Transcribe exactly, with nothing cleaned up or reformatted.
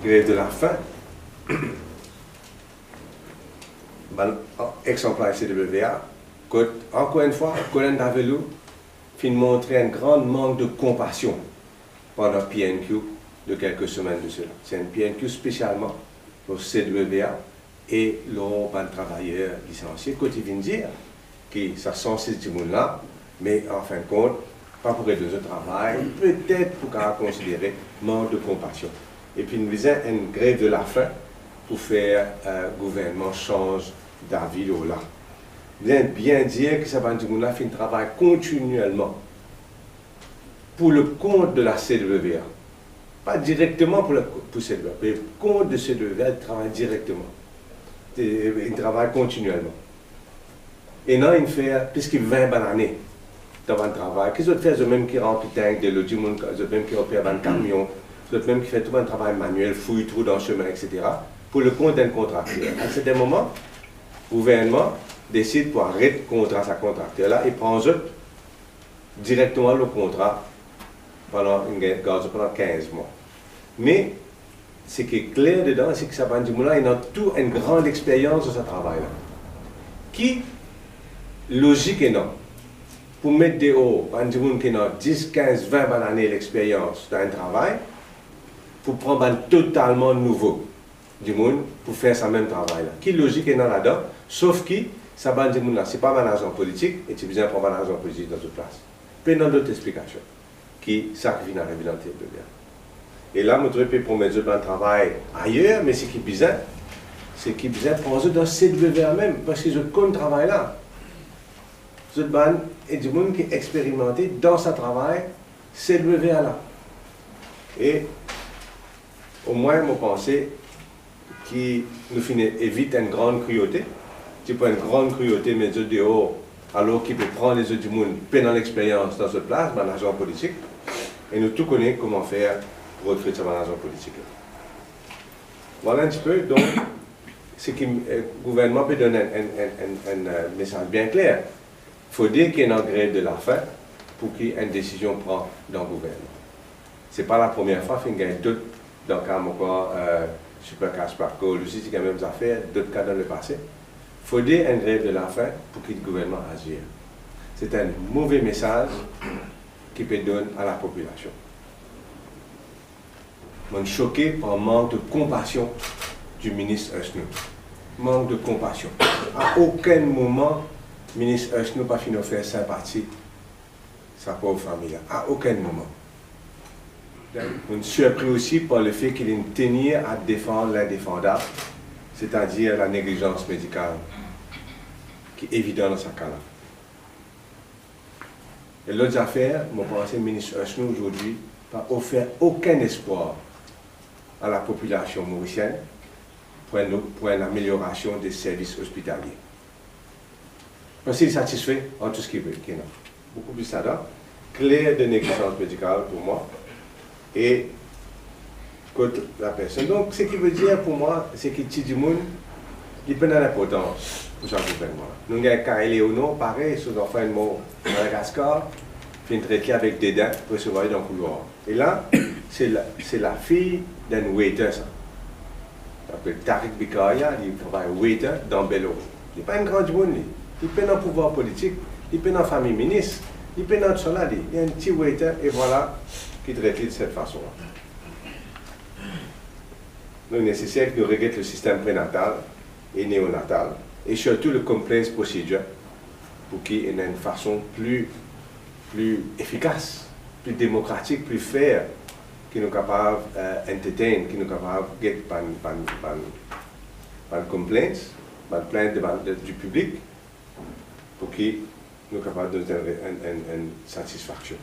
Grev de lafin, bann ex-anplwaye C W A, kot, ankor enn fwa, Colin Davelou finn montre enn gran mank de konpasion pandan P N Q de kelke semenn de sela. Se enn P N Q spesialman lor C W A e lor bann travayer lisansie, kot li vinn dir ki sa sanse dimoun la, me anfindkont, pa pou ret dan zot travay, petet pou kapav konsidere mank de konpasion. Epi nou bizin enn grev de lafin pou fer, eh, gouvernman sanz davi lor la. Bizin bien dir ki sa bann dimoun la finn travay kontinielman pour le compte de la C W A. Pa direkteman pour le, pour C W A, pour le compte de C W A, li travay direkteman. E, e, li travay kontinielman. Ena inn fer plis ki vin bann ane dan bann travay. Ki zot fer? Zot mem ki ranpli tank delo dimoun, zot mem ki reper bann kamion, zot mem ki fer tou bann travay maniel, fouy trou dan semin, et cetera, pour le compte d'un contracteur. A serten moman, gouvernman desid pou aret kontra sa kontrakter la e pran zot direkteman lor kontra pandan, gard zot pandan kinz mwa. Me seki kler dedan, se ki sa bann dimoun la, ena tou enn gran lexperyans dan sa travay la. Ki lozik ena pou met deor bann dimoun ki ena dis, kinz, vin bann ane lexperyans dan enn travay, pou pran bann totalman nouvo dimoun pou fer sa mem travay la? Ki lozik ena ladan? Sof ki sa bann dimoun la, se pa bann azan politik, e ti bizin pran bann azan politik dan zot plas. Pena lot explikasion ki sa ki finn arive dan C W A. E la, mo trouve pe promet zot bann travay ayer, me seki bizin, seki bizin pran zot dan C W A mem, parski zot konn travay la. Zot bann, e dimoun ki experimante dan sa travay C W A la. E omwin, mo panse ki nou finn evit enn gran kriyote. Ti pou enn gran kriyote met zot deor, alor ki pe pran lezot dimoun pena lexperyans dan zot plas, bann azan politik. E nou tou kone kouma fer pou rekrit sa bann azan politik la. Vwala enn tipe, donk, seki, eh, gouvernman pe donn enn, enn, enn, enn, enn, eh, mesaz bien kler. Fode ki ena grev de lafin pou ki enn desizion pran dan gouvernman. Se pa lapremier fwa, finn gagn dot, dan ka ankor, eh, Super Cash Pot Gold osi, ti gagn mem zafer, dot ka dan lepase. Fode enn grev de lafin pou ki gouvernman azir. Se enn move mesaz ki pe donn a lapopilasion. Mo'nn soke par mank de konpasion di minis Huchenoux. Mank de konpasion. A okenn moman, minis Huchenoux pa finn ofer sinpati sa pov fami la. A okenn moman. Mo'nn sirpri osi par lefe ki li'nn tenir a defann lindefandab, setadir la neglizans medikal, ki evidan dan sa ka la. E lot zafer, mo panse minis Huchenoux ozordi pa ofer okenn espwar a lapopilasion morisienn pou enn, pou enn ameliorasion de servis ospitalie. Parski li satisfe ar tou seki, ki ena. Boukou plis ladan, kler de neglizans medikal pou mwa. E kot lapersonn. Donk, seki vedir pou mwa, seki ti dimoun, li pena linportans pou sa gouvernman la. Nou gagn Kaylee Honore, parey, so zanfan inn mor Madagaskar, finn tret li avek deden, pou resevwar li dan koulwar. E la, se la, se lafiy d'enn waiter sa. Li apel Tariq Bikaria, li travay waiter dan Bel Oro. Li pa enn gran dimoun li. Li pena pouvwar politik, li pena fami minis, li pena tousala li. Li enn ti waiter e vwala ki tret li de set fason la. Donk neseser ki nou reget le sistem prenatal e neonatal e sirtou le complaints procedure pou ki ena enn fason pli, pli efikas, pli demokratik, pli fair, ki nou kapav, eh, entertain, ki nou kapav get bann, bann, bann, bann complaints, bann plint de bann, de, di piblik, pou ki nou kapav donn enn, enn, enn, enn satisfaksion.